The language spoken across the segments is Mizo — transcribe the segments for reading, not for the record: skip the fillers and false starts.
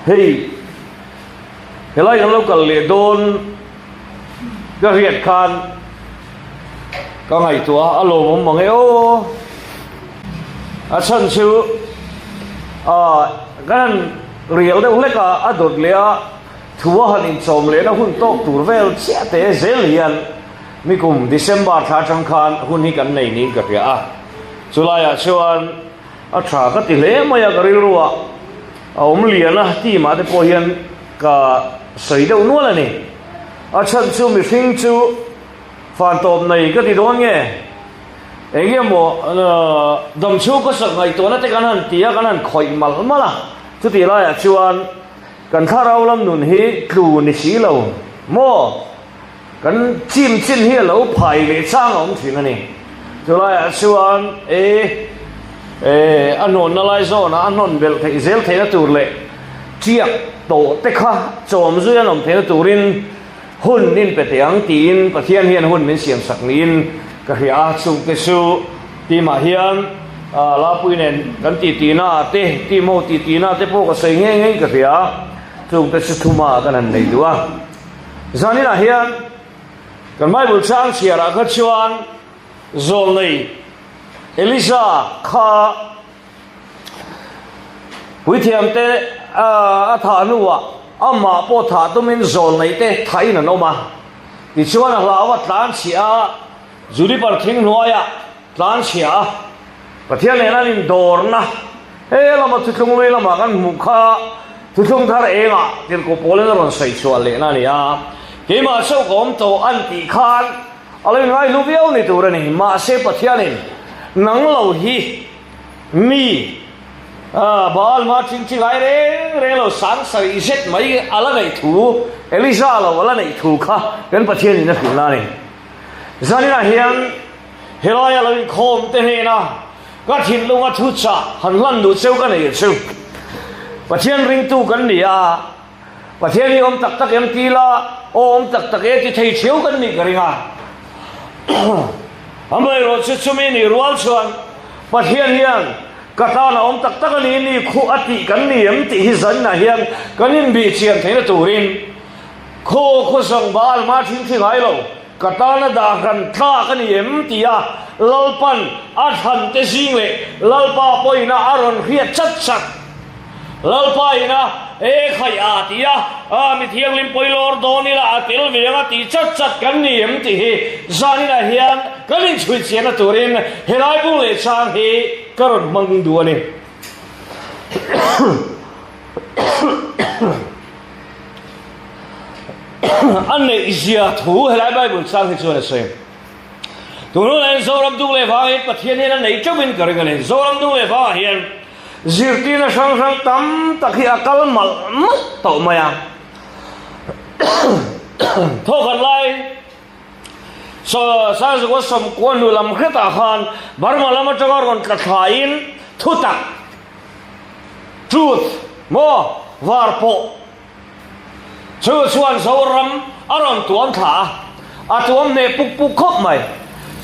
Hei helai kan lo kal leh dawn ka hriat khan ka ngaihtuah a, a lawmawm mang e aw. A chhan chu ah kan han rial deuh hlek a, a dawt leh a, thu a han inchawm lehna hun tawk tur vel chiah te zel hian mi kum December thla atang khan hun hi kan nei niin ka hria a. Chulaiah chuan a tha ka ti hle mai a, ka rilruah a awm lian a, team ah te pawh hian ka sawi deuh nual a ni. A chhan chu mihring chu fan tawp nei ka ti dawn nge? Eng nge maw dam chhung khawsak ngaihtuahna te kan han ti a, kan han khawih malh malh a, chutih laiah chuan kan thlarau lam nun hi tlu ni si lo maw? Kan chim chin hi a lo phai leh chang a awm thin a ni. Chulaiah chuan e e a hnawnna lai zawnah a hnawn belh theih zel theihna tur leh tiak tawh te kha chawm zui an awm theihna turin hun in pe teh ang tiin Pathian hian hun min siam sak niin ka hria a. Chungte chu team-ah hian Lapui nen kan titi-na ah te, team ho titi-na te pawh ka sawi ngei ngei ka hria a. Chungte chu thuma kan han nei duh a. Zaninah hian kan Bible chang chhiarah kha chuan zawlnei Elisa kha puithiamte a thah hnuah amah pawh thah tumin zawlneite thahin an awm a. Tichuan a hlau a tlanchhiah a, Juniper thing hnuaiah Tlanchhia a, Pathian nena an indawrna he lama thuthlung lui lamah kan hmuh kha thuthlung thar engah tirhkoh pawlin a rawn sawi chhuah lehna a ni a. Keimah chauh ka awm tawh an tih khan a lo inngaihlu viau ni tur a ni. Mahse Pathianin nang lo hi mi Baal hma chingchi ngai reng reng lo sang sarih zet mai a la neih thu, Elisa lo a la neih thu kha kan Pathianin a hrilhna a ni. Zaninah hian Helaia lo inkhawm te hnena ka thinlunga thu chah han hlan duh cheu ka nei chu. Pathian ringtu kan ni a, Pathian hi awm tak tak em ti la, aw awm tak tak e ti thei thiau kan nih ka ring a. Amaherawh chu chumi nih rual chuan Pathian hian ka tan a awm tak tak a ni ni khuh a tih kan ni em tih hi zaninah hian kan inbih chian theihna turin khaw khaw zawng Baal hma thin thi ngai lo. Ka tana dah hran tlak a ni em? tia Lalpan a thlan te zing leh Lalpa pawhin a a rawn hriat chat chat. Lalpa ina e khaih a tia a mi thianghlim pawi lawr dawn ila a tel ve ang a tih chat chat kan ni em tih hi zaninah hian kan inchhui chiahna turin helai bung leh chang hi ka rawn hmang duh a ni. A neih zia thu helai Bible chang hi chuan a sawi. Tun hunah hian Zoram dung leh vangah hian Pathian hian a nei teuhin ka ring a ni. Zoram dung leh vangah hian zirtirna hrang hrang tam tak hi a kal malh malh tawh mai a. Thawkhat lai Saizukua sawmkua hnu lam hretah khan Burma lam atanga rawn tla thlain thutak Truth maw var pawh chu chuan Zoram a rawn tuam thla a, a tuam hneh puk puk khawp mai.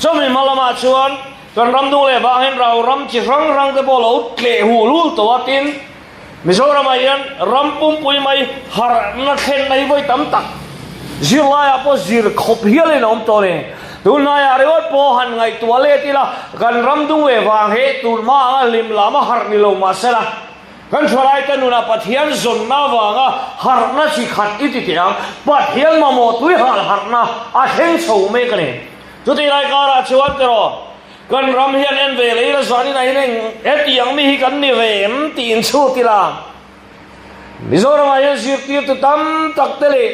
Chumi hma lamah chuan kan ram dung leh vang hian rau ram chi hrang hrang te pawh lo tleh huh lul tawh a, tin Mizoramah hian ram pumpui mai harhna thlenna hi vawi tam tak zirlaiah pawh zir khawp hialin a awm tawh a ni. Tunhnaiah ringawt pawh han ngaihtuah let ila kan ram dung leh vang hi tun hma anga hlim lam a harh ni lo mahsela kan thalaite nunah Pathian zawnna avanga harhna chi khat i ti teh ang, Pathian mamawh tui hal harhna a thleng chho mek a ni. Chutih lai karah chuan tiraw kan ram hian en ve leh ila zanin ah hian eng hetiang mi hi kan ni ve em tih inchhut ila Mizoramah hian zirtirtu tam tak te leh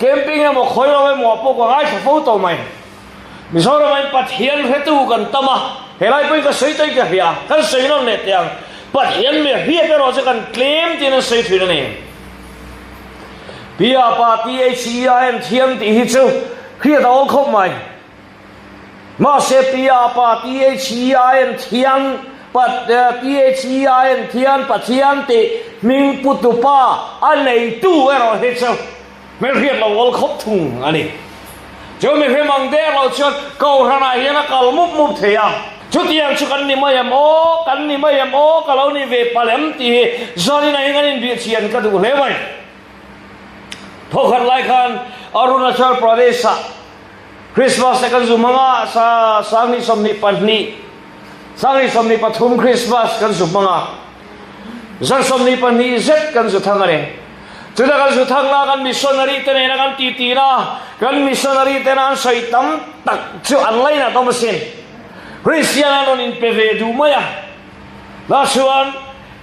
camping emaw khawi lo emaw ah pawh ka ngaithla fo tawh mai. Mizoramah hian Pathian hretu kan tam a, helai pawhin ka sawi tawhin ka hria, kan sawi nawn leh teh ang. Pathian mi hriat erawh chu kan tlem tiin an sawi thin a ni. Pia pa THEIN thiam tih hi chu hriat a awl khawp mai. Mahse Pia pa THEIN thiam THEIN thian Pathian tih hming putu pa a neitu erawh hi chu hmelhriat lo awl khawp thung a ni. Chu mi hrim ang der lo chuan Kohhranah hian a kal mup mup thei a. Chutiang chu kan ni mai em aw, kan ni mai em aw, ka lo ni ve palh em tih hi zanin ah hian kan inbihchian ka duh hle mai. Thawkhat lai khan Arunachal Pradesh ah Christmas te kan zu hmang a, sa 2022, 2023 Christmas kan zu hmang a, zan 22 zet kan zu thang a ni. Chutah kan zu thang na kan missionary te nena kan titi na, kan missionary tena an sawi tam tak chu an lainat awm asin. Christian an rawn inpe ve duh mai a. Tah chuan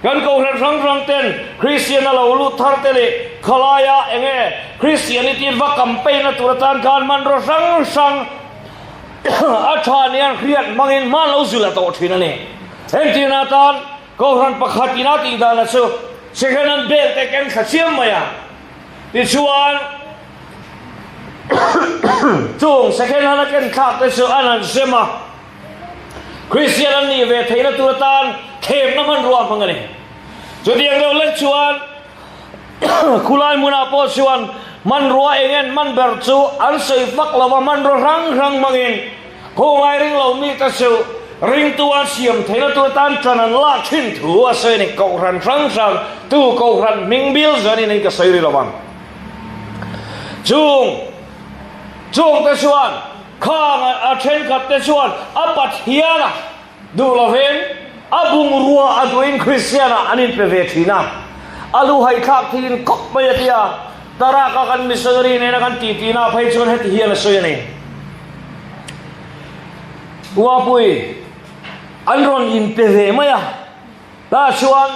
kan kohhran hrang hrang ten Christian a lo lut thar te leh khawlaia enge Christianity va campaign na tur atan khan hmanraw hrang hrang a tha nia hriat hmangin hma lo zul a tawh thin a ni. Entirna atan kohhran pakhat ina tih dana chu second hand bel te ken thla chiam mai a. Tichuan chung second hand a ken thlak te chu an han sem a. Kristian an nih ve theihna tur atan thlemna hmanrua a hmang a ni. Chutiang deuh lek chuan khulai hmunah pawh chuan hmanrua eng en hman ber chu an sawi vak lo va, hmanrua hrang hrang hmangin khawngai ring lo mite chu ringtu an siam theihna tur atan ṭan an lak ṭhin thu a sawi a ni. Kohhran hrang hrang tu kohhran hming bil zanin in ka sawi rih lo vang. Chung chungte chuan Khang a thenkhat te chuan a Pathian a duh lovin a bungrua a duhin Kristian ah an inpe ve thin a, a lu haithlak thin khawp mai a ti a, Tarak a kan missionary nena kan titi na phei chuan heti hian a sawi a ni. Uapui an rawn inpe ve mai a, tah chuan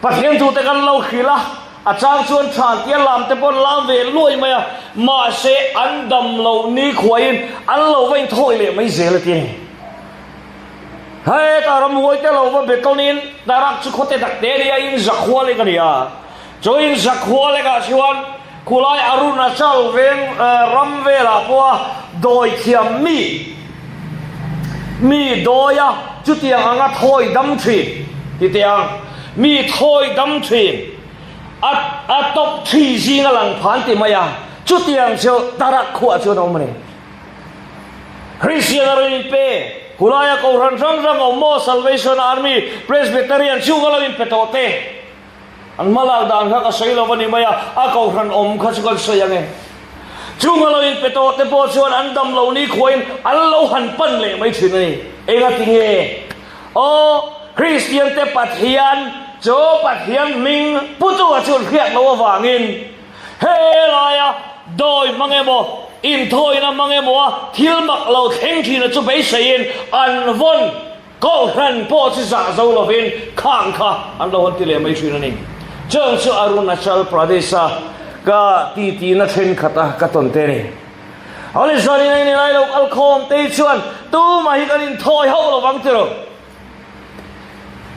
Pathian thute kan lo hrilh a, a chang chuan tha tia lam te pawh an lam ve luai mai a, mahse an dam loh ni khuaiin an lo va inthawi leh mai zel a ti a ni. Hetah ramhuai te lo va be tawnin Tarak chu khawte tak te a ni a, in zakhua lek a ni a, chu in zakhua lekah chuan Khulai Arunachal veng ram velah pawha dawi thiam mi mi dawia chutiang anga thawi dam thin ti teh ang, mi thawi dam thin a a top thi zinga lang phan ti mai a, chutiang chu Tarak khuah chuan a awm a ni. Christian a rawn inpe, khulaia Kohhran hrang hrang awm maw Salvation Army, Presbyterian chhunga lo inpe tawh te. An hma lak dan kha ka sawi lo a ni mai a, a kohhran awm kha chu kan sawi ang e. Chung a lo inpe tawh te pawh chuan an dam lo ni khuain an lo han pan leh mai thin a ni. Engati nge? Aw, Kristian te Pathian chu Pathian hming putu a chuan hriat loh avangin he laia dawi hmang emaw, inthawina hmang emaw a thil mak lo thleng thin a chu beiseiin an vawn Kohhran pawh chu zah zo lovin khang kha an lo hawn ti leh mai thin a ni. Chung chu Arunachal Pradesh-a ka titi na thenkhat a ka tawn te a ni. Hawlizawnin a inilai lo kal khawm te hi chuan tumah hi kan inthawi hauh lo vang tiraw.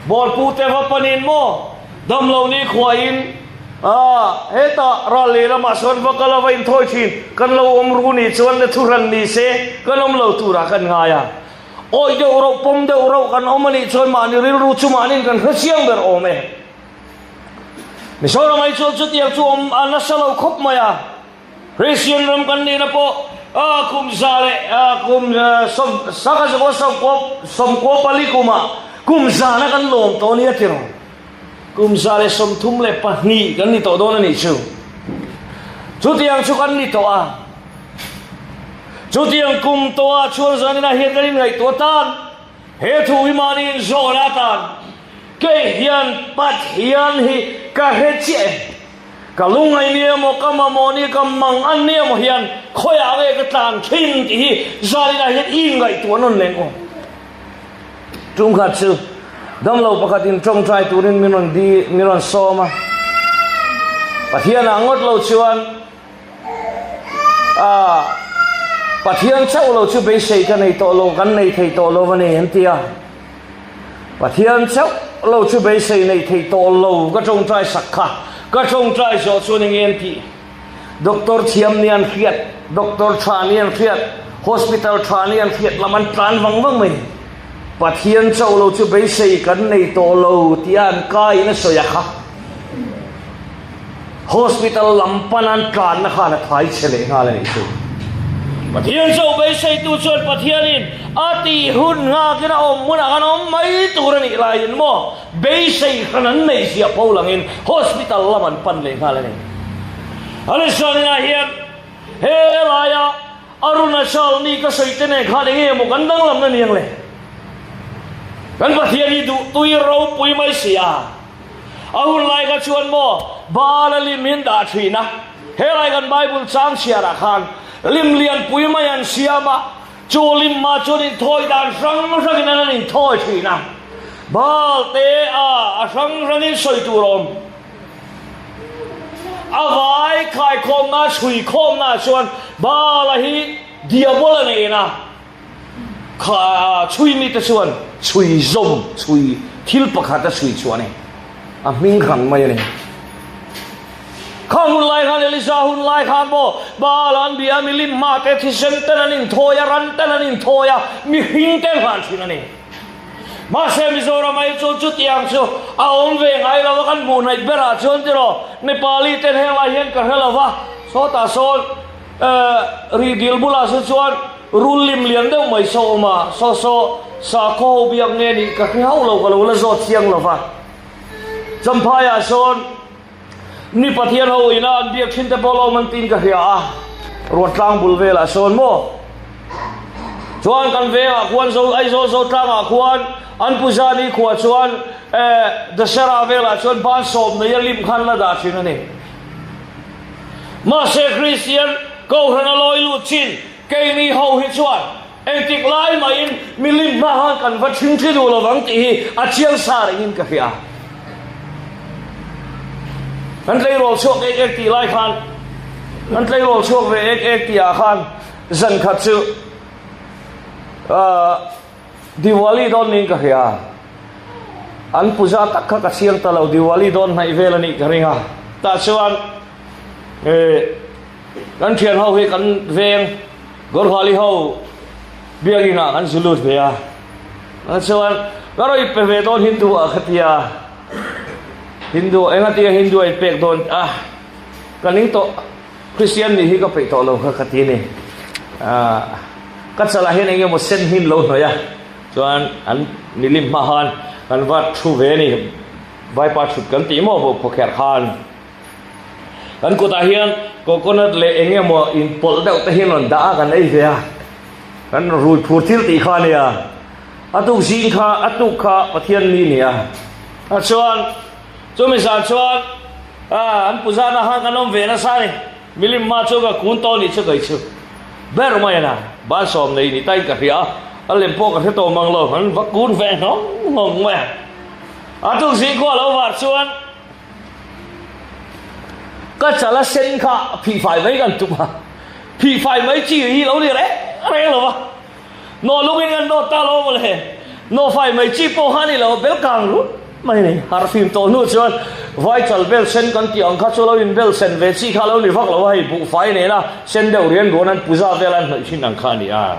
Bawlpu te va panin maw damlo ni khuain ah hetah ral leh lamah sawn va kal a va inthawi thin kan lo awm ru ni chuan le thuhran ni se kan awm lo turah kan ngai a. Awih deuh rauh, pawm deuh rauh kan awm a nih chuan mahni rilru chu mahniin kan hre chiang ber awm e. Mizoram ai chuan chutiang chu awm a nasa lo khawp mai a. Christian ram kan nihna pawh a kum za leh kum sawm sangha zakua sawmkua sawmkua pali kumah kum zana kan lawm tawh a nia tiraw. Kum 132 kan ni tawh dawn a nih chu. Chutiang chu kan ni tawh a. Chutiang kum tawhah chuan zaninah hian kan inngaihtuah tan he thu hi mahni inzawn atan kei hian Pathian hi ka hre chiah em? Ka lungngaih ni emaw, ka mamawh ni, ka mang an ni emaw hian khawiah nge ka tlan thin tih hi zaninah hian i inngaihtuah nawn leng aw. Tumkhat chu damlo pakhatin tawngtai turin min rawn di min rawn sawm a, Pathianah ngawt lo chuan ah Pathian chauh lo chu beisei ka nei tawh lo, kan nei thei tawh lo a ni an ti a. Pathian chauh lo chu beisei nei thei tawh lo ka tawngtai sak kha, ka tawngtai zawh chuan eng nge an tih? Doctor thiam nia an hriat, doctor tha nia an hriat, hospital tha nia an hriat lam an tlan vang vang mai. Pathian chauh lo chu beisei kan nei tawh lo tia an kaiin a sawi a kha. Hospital lam pan an tlanna khan a thai chhe leh nghal a nih chu. Pathian chauh beiseitu chuan Pathianin a tih hun nghakin a awm hmunah khan awm mai tur a nih laiin maw beisei hran an nei ziah pho langin hospital lam an pan leh nghal a ni. Alishaninah hian he laia Arunachal mi ka sawi te nen khan enge maw kan danglamna niang le? Kan Pathian hi duh tui ropui mai si a. A hun lai kha chuan maw Baal a lim hi an dah thin a, helai kan Bible chang chhiarah khan lim lianpui mai an siam a, chu lim mah chuan inthawi dan hrang hrangin an an inthawi thin a. Baal te a a hrang hrangin sawi tur a awm. A vai khaikhawmna chhuikhawmna chuan Baal-a hi Diabola nena kha chhui mite chuan chhui zawm chhui thil pakhat a chhui chhuah a ni. A hming hran mai a ni. Kha hun lai khan Elisa hun lai khan maw Baal an bia a, milim hma te thisen ten an inthawi a, ran ten an inthawi a, mihring ten hlan thin a ni. Mahse Mizoram ah hi chuan chutiang chu a awm ve ngai lo a, kan hmuh hnaih berah chuan tiraw Nepali ten heng lai hian ka hre lo va, sawtah sawn rih dil bulah saw chuan rul lim lian deuh mai saw awm a, saw saw sakhaw ho biak nge nih ka hre hauh lo ka lo la zawt chiang lo va. Champhaiah sawn Ni Pathian ho ina an biak thin te pawh lo man tiin ka hria a, Ruattlang bul velah sawn maw? Chuan kan vengah khuan zo Aizawl Zotlangah khuan an puja ni khuah chuan eh Dasara velah chuan ban sawm nei a lim khan la dah thin a ni. Mahse Kristian Kohhran a lawi lut chin keini ho hi chuan Engtik lai mahin milim hma khan kan va ṭhingṭhi duh lo vang tih hi a chiang sa rengin ka hria. Kan tleirawl chhuak ek ek tih lai khan, kan tleirawl chhuak ve ek ek tih ah khan zan khat chu Diwali dawn niin ka hria. An puja tak kha ka chiang ta lo, Diwali dawn hnaih vel a nih ka ring a. Tah chuan Kan thian ho hi kan veng Gorkhali ho biakinn ah kan zu lut ve a, chuan ka rawn inpe ve dawn Hindu ah ka ti a, Hindu enga tia Hindu a inpek dawn a, ka ning tawh Christian nih hi ka peih tawh lo kha ka ti a ni, ka chalah hian eng emaw sen hmin lo hnawih a, chuan an milim hma khan kan va thu ve a ni, vaipa thut kan tih maw bawkhaw kherh khan. Kan kutah hian coconut leh eng emaw inpawlh deuh te hi an rawn dah a, kan ei ve a. Kan rui phur thil tih kha a nia. A tuk zing kha, a tuk kha Pathian ni nia. A chuan chumi zan chuan an puzana khan kan awm ve nasa a ni. Milim hma chu ka kun tawh nih chu kei chu ber mai a na. Bansawm nei ni tain ka hria a, a lem pawh ka hre tawh mang lo. An va kun ve hnawng hnawng mai a. A tuk zing khua lo var chuan Ka chal a sen kha phihfai mai kan tum a, phihfai mai chi hi lo ni reng reng lo va, nawh lungin kan nawt ta lo mawle, nawhfai mai chi pawh kha a ni lo, bel kang rut mai a ni. Harhfim tawh hnu chuan vai chal bel sen kan tih ang kha chu lo in bel sen ve chi kha lo ni vak lo a, hei buhfai nena sen deuh rian ruan an puja vel an hnawih thin ang kha a ni a.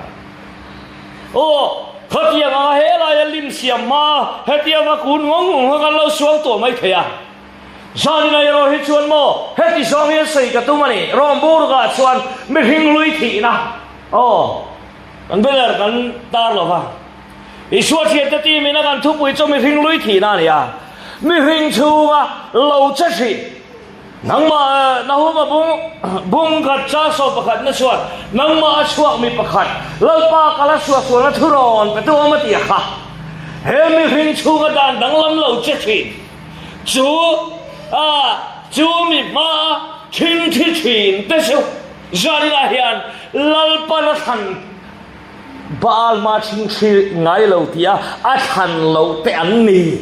Aw, khatiang anga helaia lim siam hma hetianga kun ngawng ngawng kha kan lo sual tawh mai thei a. Zanina erawh hi chuan maw heti zawng hian sawi ka tum a ni, Rawmburgah chuan mihring lui thihna aw kan banner kan tar lo va. Isua thiante team ina kan thupui chu mihring lui thihna a ni a, mihring chhunga lo che thin. Nangmah Nahuma bung bung khat cha saw pakhatna chuan nangmah a chhuak mi pakhat Lalpa ka la suahsualna thu rawn pe tu awm a ti a kha. He mihring chhunga dan danglam lo che thin chu a chu mi hmaa thingthi thin te chu zaninah hian Lalpan a thlan Baal hmaa thingthi ngai lo tia a thlan loh te an ni.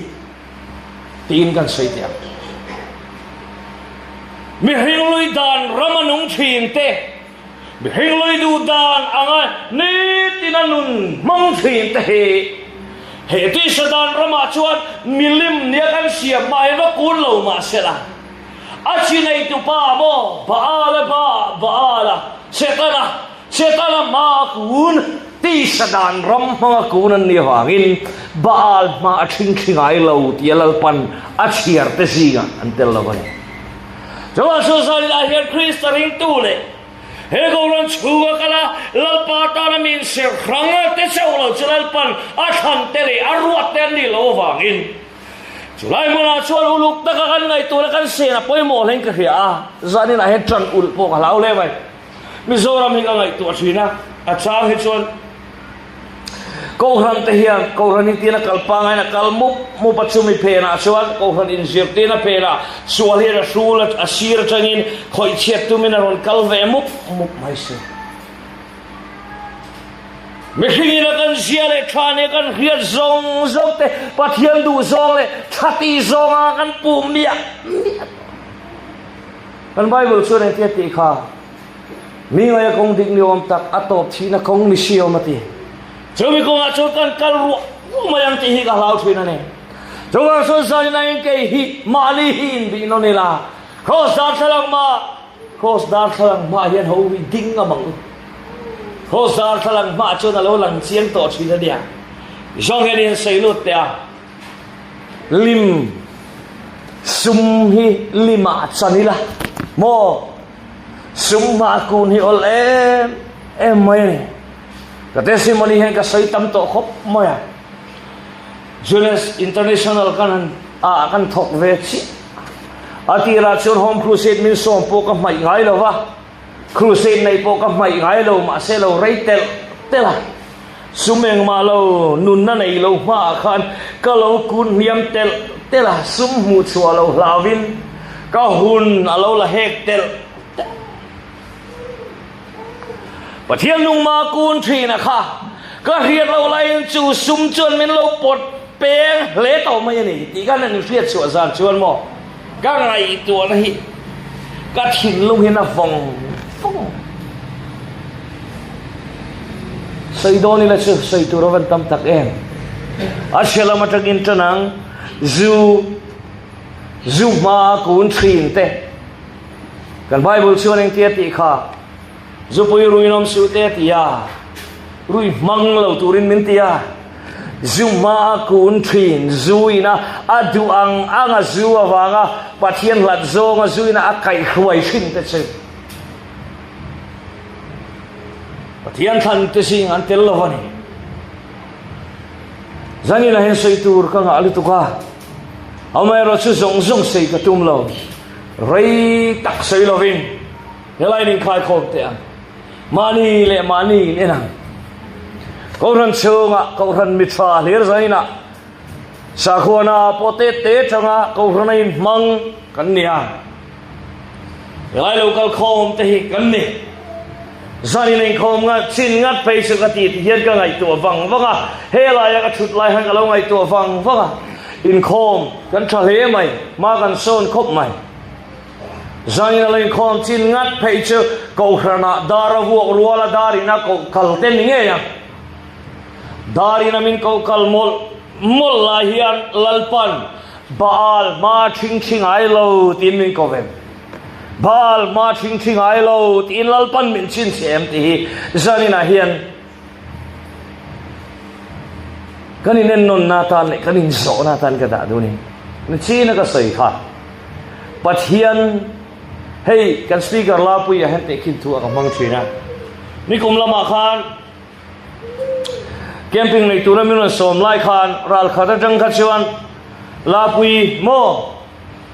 Tiin kan sawi teh ang. Mihring lui dan rama nung thin te, mihring lui duh dan anga nitina nun hmang thin te hi he tisa dan ramah chuan milim nia kan siam mah hi va kun lo mah sela, a chi neitupa maw Baal-a ba Baal-a, Setana Setana hma a kun, tisa dan ram hmanga kun an nih avangin Baal hma a ṭhingṭhi ngai lo tia Lalpan a chhiar te zingah an tel lo a ni. Chuvang chu Zalila hian Krista ringtu leh He Kohhran chhunga kal a, Lalpa tana mi inserh hrang te chauh lo chu Lalpan a thlan te leh a ruat te an nih loh avangin chulai hmunah chuan uluk taka kan ngaihtuahna kan sen a pawimawh hlein ka hria a, zaninah hian ṭan ulh pawh ka hlau hle mai. Mizoram hi ka ngaihtuah thin a, a chang hi chuan Kohhran te hian Kohhran hi tiin a kal pangaiin a kal mup mup a, chumi phenah chuan Kohhran inzirtirna phenah sual hian a hrul a, a sir atangin khawih chhiat tumin a rawn kal ve mup mup mai si. Mihringin a kan zia leh tha nia kan hriat zawng zawng te Pathian duh zawng leh tha tih zawnga kan puh miah miah tawh. Kan Bible chuan engtia tih kha? Mi ngaia kawng dik ni awm tak a tawp thihna kawng ni si awm a ti. Chumi kawngah chuan kan kal ruah ruah mai ang tih hi ka hlau thin a ni. Chuvang chuan zanin aiin kei hi mahni hi inbih nawn ila, Kraws darthlalang hma, Kraws darthlalang hmaah hian ho hi ding ngam ang u. Kraws darthlalang hmaah chuan a lo lang chiang tawh thin a nia. Zawng hian i han sawi lut teh a. Lim sum hi limah chan ila maw? Sum hma kun hi awl em em mai a ni. Ka testimony hian ka sawi tam tawh khawp mai a. Junes International kan han ah kan thawk ve chiah. A tirah chuan Home Crusade min sawm pawh ka hmaih ngai lo va. Crusade nei pawh ka hmaih ngai lo mahse lo rei telh telh a. Sum engmah lo nunna nei lo hmaah khan ka lo kun hniam telh telh a, sum hmuh chhuah lo hlauhin ka hun a lo la hek telh telh. Pathian nungma kun thin a kha ka hriat loh laiin chu sum chuan min lo pawt peng hle tawh mai a ni tih khan an inhriat chhuah zan chuan maw ka ngaihtuahna hi ka thinlung hian a vawng vawng. Sawi dawn ila chu sawi tur a van tam tak em. A chhe lam atangin tan ang zu zu hma kun thin te kan Bible chuan engtia tih kha Zupui ruinawm suh te a ti a, rui hmang lo turin min ti a. Zu hma a kun thin, zu ina a duh ang ang a zu avanga Pathian hlat zawnga zu ina a kaihhruai thin te chu Pathian thlan te zing an tel lo a ni. Zanin ah hian sawi tur ka ngah lutuk a, amaherawh chu zawng zawng sawi ka tum lo, rei tak sawi lovin. Helai in inkhaikhawm teh ang. Mahni leh mahni in en ang. Kohhran chhungah Kohhran mi tha hlir zainah sakhuana pawh te te tanga Kohhrana inhmang kan ni a. Helai lo kal khawm te hi kan ni. Zanin inkhawm ngat chin ngat phei chu ka ti ti hian ka ngaihtuah vang vang a. Helaia ka thut lai hian ka lo ngaihtuah vang vang a. Inkhawm kan tha hle mai, hma kan sawn khawp mai. Zanin a lo inkhawm chin ngat phei chu Kohhranah dar a vuak rual a, dar in a koh kal te ni ngei a. Dar in a min koh kal mawlh mawlh lai hian Lalpan Baal hma thing thi ngai lo tiin min ko vem. Baal hma thing thi ngai lo tiin Lalpan min chhinchhiah em tih hi zaninah hian Kan inennawnna atan leh kan inzawhna atan ka dah duh a ni. Nichina ka sawi kha Pathian hei kan speaker Lapuia hian tehkhin thu a ka hmang thin a. Nikum lamah khan camping nei tura min rawn sawm lai khan ral khat atang kha chuan Lapui maw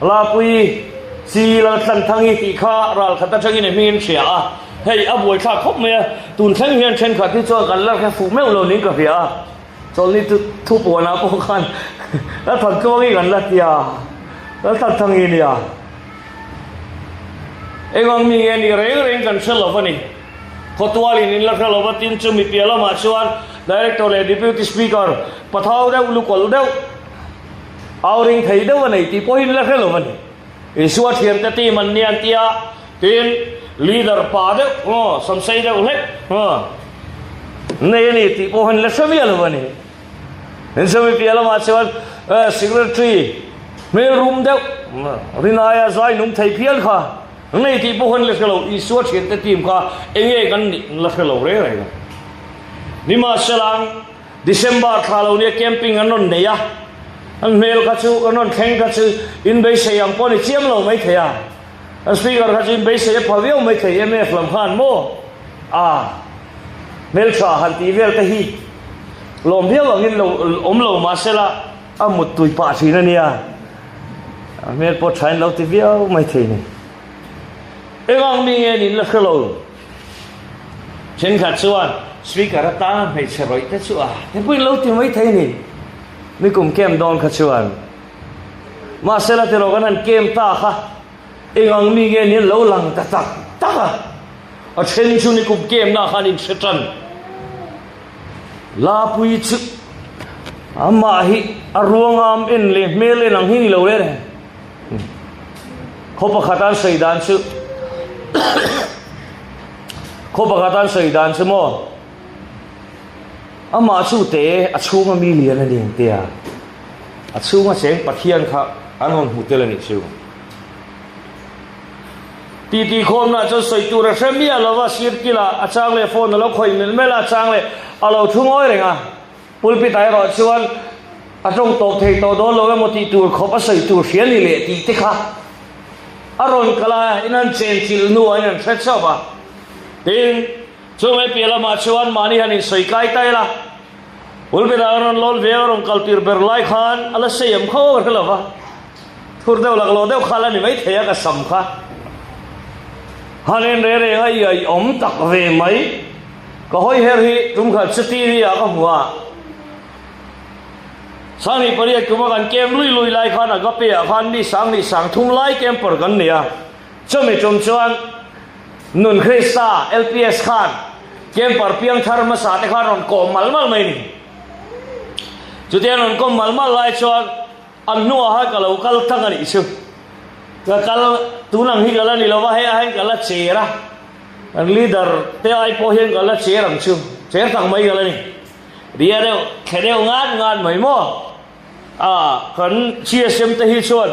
Lapui chi Lalthanthangi tih kha ral khat atangin i hmingin hria a, hei a buaithlak khawp mai a, tun thleng hian thenkhat hi chuan kan la hre fuh meuh lo niin ka hria a, chawlhni chu thu puanah pawh khan Lalthantluangi kan la ti a, Lalthanthangi nia. Engang mi nge nih reng reng kan hre lo a ni. Khawtualin in la hre lo va tin chu mi piah lamah chuan Director leh Deputy Speaker pathau deuh lukawlh deuh, Au ring thei deuh a nei tih pawhin la hre lo a ni. Isua thiante team an nia an ti a, tin leader pa deuh aw samsei deuh hlek aw nei a ni tih pawhin la hre miah lo a ni. Tin chumi piah lamah chuan secretary hmel rum deuh rin aia zai nung thei phian kha nei tih pawhin la hre lo. Isua thiante team kha enge kan nih la hre lo reng reng a. Nimahsela. December thla lo nia camping an rawn nei a, an hmel kha chu an rawn thleng kha chu in beisei ang pawh ni chiam lo mai thei a. An speaker kha chu in beisei a pha viau mai thei mnf lam khan maw a hmeltha han tih vel te hi lawm viau angin lo awm lo mahsela a mut tui pah thin a nia a hmel pawh tha in lo ti viau mai thei ni. Engang mi nge niin la hre lo. Thenkhat chuan speaker atana hmeichhe rawih te chu a te pawhin lo ti mai thei a ni. Nikum camp dawn kha chuan mahse la tiraw kan han camp ta kha engang mi nge niin lo lang ta tak tak a. A then chu nikum camp na khan in hre tan. Lapui chu amah hi a ruangam en leh hmel en ang hi ni lo le. Khaw pakhat an sawi dan chu khaw pakhat an sawi dan chu maw amah chu te a chhunga mi lian a ni ang tia a chhunga cheng Pathian kha an rawn hmu tel a nih chu. Titi khawmna chuan sawi tur a hre miah lova sir kila a chang leh phone a lo khawih melh melh a a chang leh a lo thu ngawi reng a. Pulpit ah erawh chuan a tawng tawp thei tawh dawn lo emaw tih tur khawp a sawi tur hria ni leh tih te kha a rawn kal a, in an chen chilh hnuah in an hre chauh a. Tin, chu mai piah lamah chuan mahni han insawi kai ta ila, pulpit ah a rawn lawn ve a, a rawn kal tir ber lai khan a la sei am kho a hre lo va, thur deuh laklawh deuh kha la ni mai thei a ka sam kha. Han en reng reng a, iai awm tak ve mai. Ka hawi her hi tum khat chu TV ah ka hmu a. Sanghnih pariat kuma kan kem lui lui lai khan Agape ah khan mi sanghnih sang thum lai camper kan nei a. Chumi tum chuan Nun Krista LPS khan camper piang thar hmasa te khan rawn kawm mal mal mai ni. Chutia rawn kawm mal mal lai chuan an hnuah khan ka lo kal tlang a nih chu. Ka kal tun ang hi ka la ni lo va, hei ah hian ka la cher a. Kan leader te ai pawh hian ka la cher ang chu, cher tak mai ka la ni. Ria deuh, thle deuh ngat ngat mai maw? Ah, kan CSM te hi chuan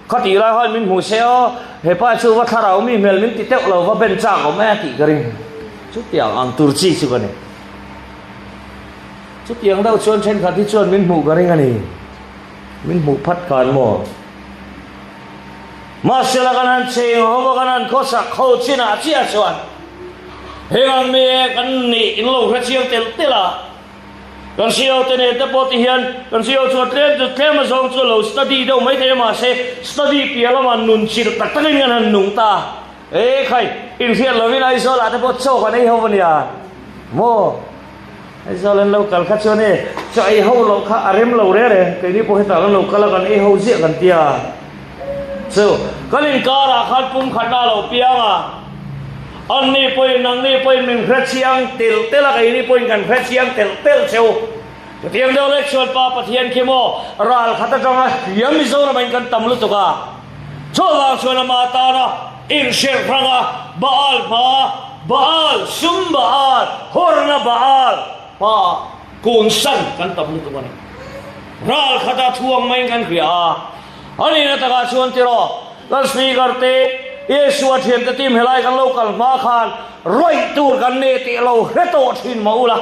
khatih lai khan min hmu se aw, hepa chu va thlarau mi hmel min ti teuh lo, va ben chak awm e tih ka ring. Chutiang ang tur chi chu ka ni. Chutiang deuh chuan thenkhat hi chuan min hmuh ka ring a ni. Min hmuh phat khan maw? Mahsela kan han cheng ho a, kan han khawsak ho chinah chiah chuan heng ang mi e kan nih in lo hre chiang telh telh a. Kan CEO te nen te pawh ti hian kan CEO chuan tlem chu tlem a zawng chu lo study deuh mai thei a mahse study piah lamah nun chilh tak takin kan han nung ta a. E khai, inhriat lovin Aizawlah te pawh chaw kan ei ho a nia maw? Aizawl an lo kal kha chuan e chaw ei ho loh kha a rem lo reng reng, keini pawh hetah kan lo kal a kan ei ho ziah kan tia. Chu kan inkarah khan pum khatna a lo piang a, anni pawhin nangni pawhin min hre chiang telh telh a, keini pawhin kan hre chiang telh telh cheu. Chutiang deuh lek chuan Pa Pathian khi maw ral khat atanga hriam Mizoramah in kan tam lutuk a, chuvang chuan ama tana inhrilh hranga Baal hma, Baal sum Baal, hawrna Baal hma kun san kan tam lutuk a ni. Ral khata thuang maiin kan hria a, a nihna takah chuan tiraw kan speaker te Yeshua thiante team helai kan lo kal hma khan rawih tur kan nei tih lo hre tawh thin mah ula.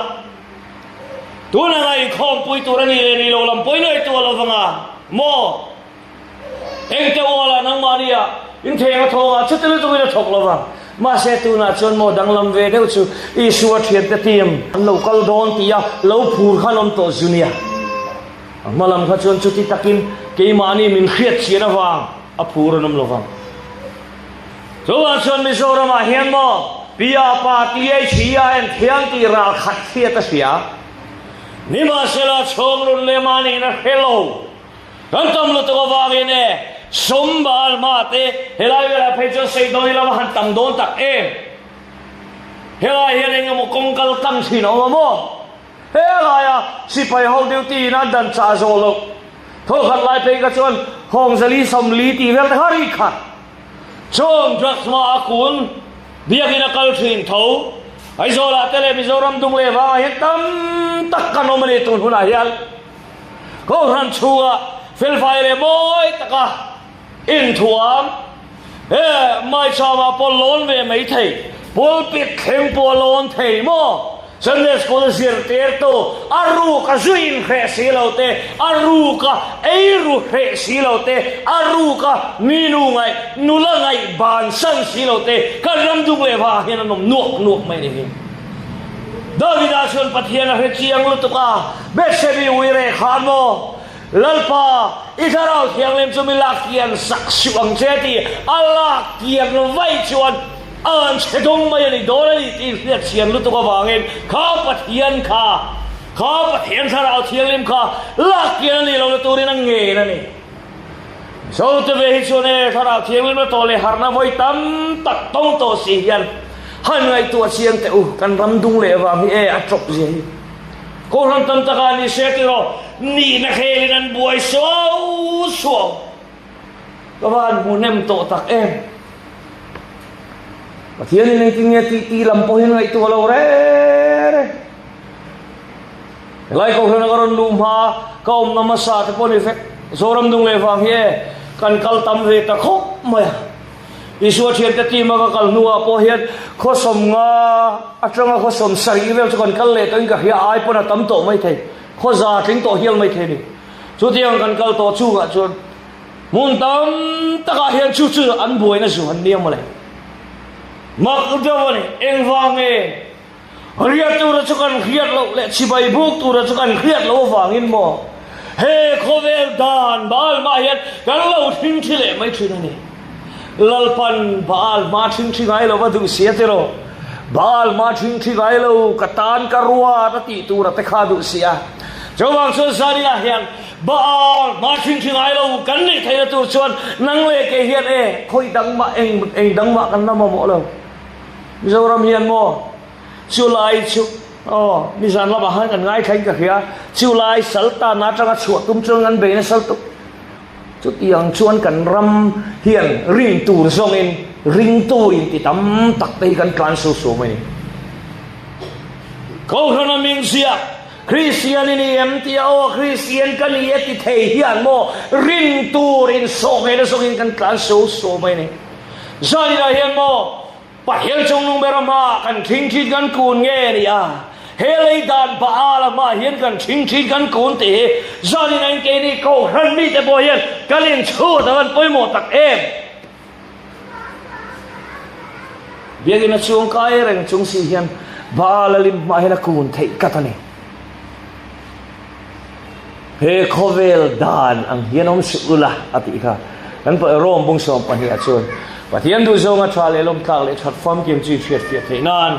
Tun anga inkhawmpui tur a nih leh nih loh lam pawi ngaihtuah lo vanga maw? Engte ualah nangmahnia intheng a thawngah chuti lutukin a thawk lo vang. Mahse tunah chuan maw danglam ve deuh chu Isua thiante team an lo kal dawn tia lo phur khan awm tawh zu nia. A hma lam kha chuan chuti takin keimahni min hriat chian avang a phur an awm lo vang. Chuvang chuan Mizoramah hian maw Pia pa THEIN thiang tih ral khat hriat a hria. Nimahsela chhawng run leh mahniin a hre lo. Kan tam lutuk avangin e sum bal hma te helai velah phei chuan sei dawn ila va han tam dawn tak em. Helai hian eng emaw kawng kal tlang thin a awm a maw? Helaia sipai ho duty in a dan chah zawh loh thawkhat lai phei kha chuan Hawngzali 40 tih vel te kha ri khat. Chung drugs hma a kun biakin a kal thin tho. Aizawlah te leh Mizoram dung leh vangah hian tam tak kan awm a ni tun hunah hian. Kohhran chhunga felfai leh mawi taka inthuam he maichama pawh lawn ve mai thei, pulpit thleng pawh a lawn thei maw? Sunday School zirtirtu a ruka zu inhreh si lo te, a ruka eiru hreh si lo te, a ruka minu ngaih, nula ngaih bansan si lo te kan ram dung leh vangah hian an awm nuak nuak mai ni hi. Davida chuan Pathian a hre chiang lutuk a, Bethsebi uire khan maw, Lalpa, i Thlarau Thianghlim chu mi lak kian sak suh ang che tih a lak kian vaih chuan a an chhe dawng mai a ni dawn a ni tih hriat chian lutuk avangin kha Pathian kha, kha Pathian Thlarau Thianghlim kha lak kian a nih lohna turin a ngen a ni. Zote ve hi chuan e, Thlarau Thianghlim la tawh leh harhna vawi tam tak tawng tawh si hian han ngaihtuah chiang teh u, kan ram dung leh vang hi e a tawp zia hi. Kohhran tam takah ni se tiraw, nihna khelin an buai suau suau. Ka va han hmu hnem tawh tak em. Pathianin engtin nge tih tih lam pawhin ngaihtuah lo re re. Helai kohhrana ka rawn luh hma ka awmna hmasa te pawh ni vek. Zoram dung leh vang hi e kan kal tam ve ta khawp mai a. Isua thiante team a ka kal hnuah pawh hian khawsawm nga atanga khawsawm sarih vel chu kan kal leh tawhin ka hria ai pawn a tam tawh mai thei, khawza tling tawh hial mai thei a ni. Chutiang kan kal tawh chungah chuan hmun tam takah hian chu chu an buaina zu han nia mawle. Mak deuh a ni, engvang nge? Riat tura chu kan hriat loh leh chibai buk tura chu kan hriat loh avangin maw he khawvel dan Baal hmaah hian kan lo thingthi leh mai thin a ni. Lalpan Baal hma thingthi ngai lo va duh si a tiraw? Baal hma thingthi ngai lo ka tan ka ruat a tih tura te kha duh si a. Chuvang chuan Zaniah hian Baal hma thingthi ngai lo kan nih theihna tur chuan nang leh kei hian e khawi dang mah eng eng dang mah kan la mamawh lo. Mizoram hian maw chu lai chu aw nizan lamah khan kan ngaithla in ka hria chu lai sal tan atanga chhuah tum chuan kan bei nasa lutuk chutiang chuan kan ram hian rin tur zawngin ringtu in ti tam tak te hi kan tlan su su mai ni Kohhran a ming ziak Kristian i ni em tia aw Kristian ka ni e ti thei hian maw rin tur in sawh ngei na zawngin kan tlan su su mai ni Zaninah hian maw Pathian chungnung ber a hmaah kan thingthin kan kun nge a ni a, he lei dan Baal a hmaah hian kan thingthin kan kun tih hi zaninah in keini Kohhran mite pawh hian kan inchhut a van pawimawh tak em. Biakinn a chhung kai reng chung si hian Baal a lim hmaah hian a kun theih tlat a ni. He khawvel dan ang hian awm suh ula a tih kha kan Rome bung 12 ah chuan Pathian duhzawnga tha leh lawmtlak leh that famkim chu i hriatfiah theih nan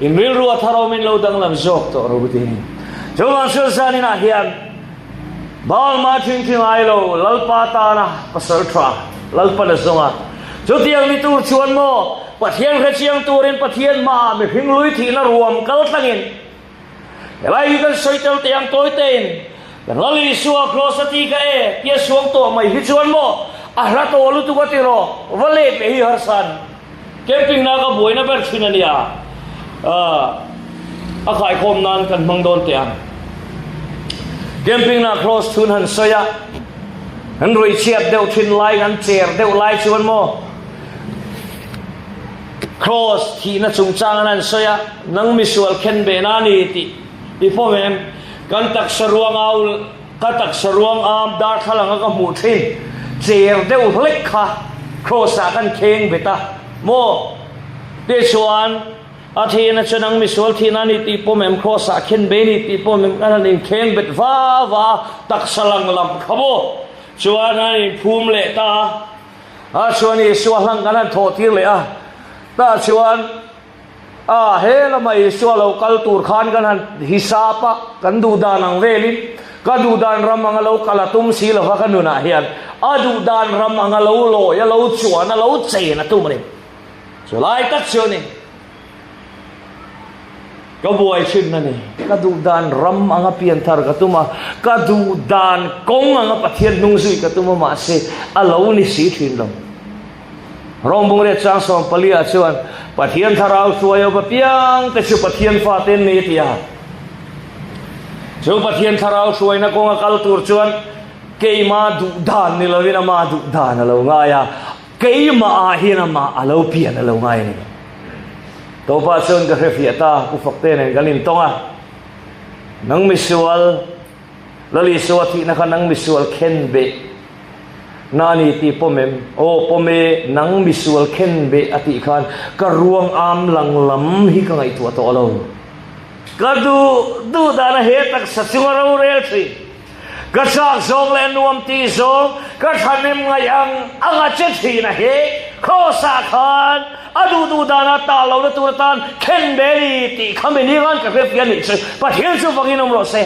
in rilru a thar awmin lo danglam zawk tawh ro tiin chuvang chuan zaninah hian Balma thingthi ngai lo Lalpa tana pasal tha Lalpan a zawnga chutiang ni tur chuan maw Pathian hrechiang turin Pathian hmaah mihring lui thihna ruam kal tlangin Helai hi kan sawi tel teh ang tawi tein kan Lal Isua Kraws a ti ka e tia suang tawh mai hi chuan maw a hla tawh lutuk a ti rawh va let leh hi harsa a ni. Camping na ka buaina ber thin a nia a khaikhawm nan kan hmang dawn teh ang. Camping na Kraws chhun han sawi a kan ruih chhiat deuh thin lai kan cher deuh lai chuan maw Kraws thihna chungchang an han sawi a, nang misual khen ve na ni tih i pawm em? Kan taksa ruang au, ka taksa ruang am darthlalang a ka hmuh thin cher deuh hlek kha Kraws ah kan kheng bet a maw? Tichuan a thihna chu nang misual thihna ni tih pawm em? Kraws ah khen ve ni tih pawm em? Kan han inkheng bet va va a, taksa lang lam kha maw? Chuan an inphum leh ta a. A chuan Isua hlang kan han thawh tir leh a, tah chuan a he lama Isua lo kal tur khan kan han hisap a, kan duh dan ang velin ka duh dan ram anga lo kal a tum si lova ka nunah hian a duh dan ram anga lo lawi a lo chuan a lo chen a tum a ni. Chulai tak chu a ni. Ka buai thin a ni. Ka duh dan ram anga pian thar ka tum a, ka duh dan kawng anga Pathian hnung zui ka tum a, mahse a lo ni si thin lo. Rom Bungriat chang 14 ah chuan Pathian thlarau hruai awp apiang te chu Pathian fate an ni a ti a. Chu Pathian thlarau hruaina kawnga kal tur chuan keima duh dan ni lovin ama duh dan a lo ngai a, keimah ah hian amah a lo pian a lo ngai a ni. Tawpah chuan ka hrefiah ta, Pu Fakte nen kan intawng a. Nang misual, Lal Isua thihna kha nang misual khen beh na a ni tih pawm em? Aw pawm e, nang misual khen beh a tih khan ka ruang am lang lam hi ka ngaihtuah tawh lo. Ka duh duh dana he taksa chunga rorel thin. Ka chak zawng leh nuam tih zawng ka thahnem ngaih ang ang a che thin a he Kross-ah khan a duh duh dana tah lohna tur atan khen ve ni tih kha mi ni khan ka hre fiah nih chu Pathian chu vangin awm rawh se.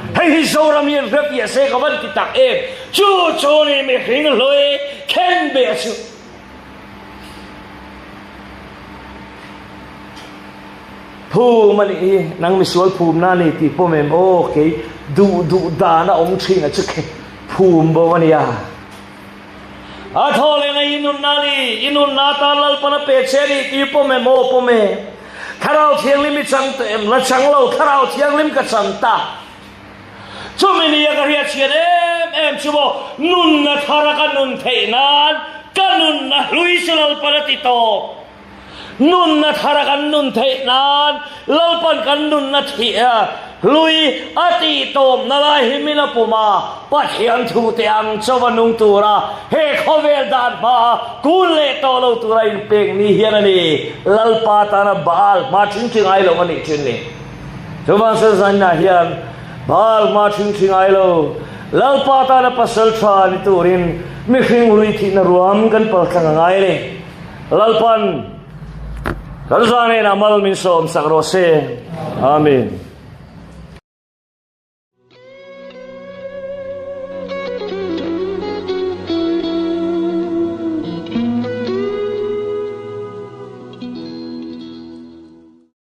Hei hi Zoram hian hre fiah se ka van ti tak em. Chu chu ni mihring hlui khen ve chu. Phum a nih hi, nang misual phumna a ni tih pawm em aw, kei duh duh dan a awm thin a chu khe phum bo a nia. A thaw leh ngai i nunna a ni, i nunna atan Lalpan a pe che a ni tih pawm em aw, pawm e. Thlarau Thianghlim i chang tawh em? La chang lo, Thlarau Thianghlim ka chang ta. Chumi nia ka hriatchhiat em em chu maw, nunna thara ka nun theih nan ka nunna hlui chu Lalpan a ti tawp. Nunna thara kan nun theih nan Lalpan kan nunna thih hlui a tih tawpna lai hi min a pum a, Pathian thu te ang chauha nung tura he khawvel dan hmaa kun leh tawh lo tura inpek ni hian a ni. Lalpa tana Baal hma ṭhing ṭhi ngai lo a nih ṭhin ni. Chuvang Sazanna hian Baal hma ṭhing ṭhi ngai lo, Lalpa tana pasal ṭha ni turin mihring hlui thihna ruam kan paltlang a ngai a ni. Lalpan kan zan hnenah mal min sawm sak rawh se. Amen.